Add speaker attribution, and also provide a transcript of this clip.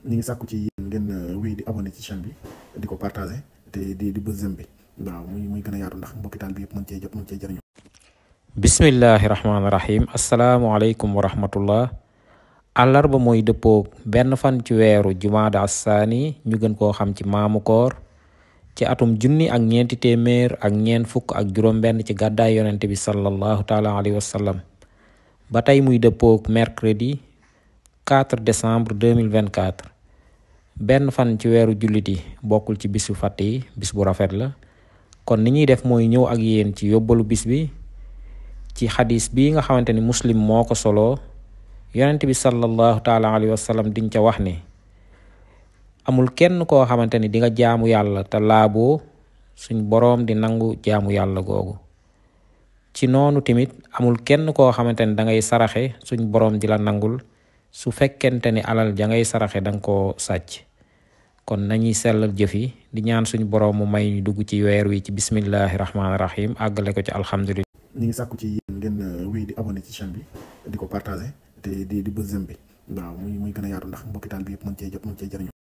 Speaker 1: ñi ngi sàkku ci yéen ngeen wéy di abonné ci chaîne bi di ko partagé te di bës j'aime bi waaw muy gën a yaatu ndax mbokki taal bi yëpp mën cee jot mën cee jëriñu.
Speaker 2: bismillahi rahmaani rahim asalaamualeykum wa rahmatullah. àllarba mooy dëppoog benn fan ci weeru jumaada assaani ñu gën koo xam ci maamu koor ci atum junni ak ñeenti téeméer ak ñeent fukk ak juróom-benn ci gàddaay yonente bi sallallahu taala alayhi wa sallam ba tey muy dëppoog mercredi 4 décembre 2024 benn fan ci weeru jullit yi bokkul ci bisu fàtte yi bis bu rafet la. kon ni ñuy def mooy ñëw ak yéen ci yóbbalu bis bi ci xadis bi nga xamante ni muslim moo ko soloo yonent bi sallallahu taala alayhi wa sallam diñ ca wax ni amul kenn koo xamante ni di nga jaamu yàlla te laaboo suñ boroom di nangu jaamu yàlla googu. ci noonu tamit amul kenn koo xamante ni da ngay saraxe suñ boroom di la nangul su fekkente ni alal ja ngay saraxe danga koo sàcc. kon nañuy sellal jëf yi di ñaan suñu boroom mu may ñu dugg ci weer wi ci bismillahi rahmaani rahim àggale ko ci alhamdulilah.
Speaker 1: ñi ngi sàkku ci yéen ngeen wéy di abonné ci chaîne bi di ko partagé te di bës j'aime bi waaw muy gën a yaatu ndax mbokki taal bi yëpp mën cee jot mën cee jëriñu.